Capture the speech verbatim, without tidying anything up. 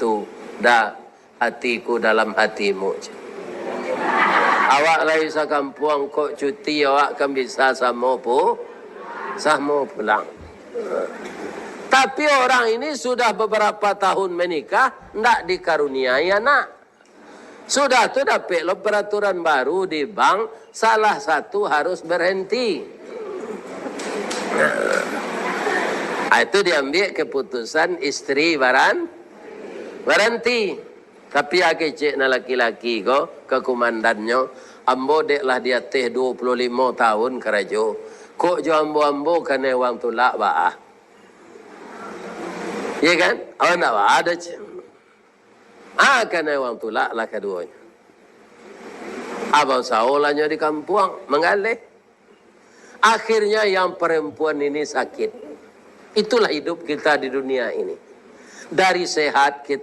tu, dah, hatiku dalam hatimu. Awak lai sakampuang, kok cuti awak kan bisa samo pu-, samo pulang. Tapi orang ini sudah beberapa tahun menikah, ndak dikaruniai anak. Sudah tu dapek lo peraturan baru di bank, salah satu harus berhenti. Ah, itu diambil keputusan istri baran-, baranti. Tapi a kecek nan laki-laki ko, ka kumandannyo, "Ambo dek lah di ateh duo puluah limo tahun karajo. Kok jo ambo-ambo kanai wang tulak baa?" Iya kan? Awak ndak baa doh, cek. Ah, kanai wang tulak lah kaduonyo. Abang saolanyo di kampuang, manggaleh. Akhirnya yang perempuan ini sakit. Itulah hidup kita di dunia ini. Dari sehat kita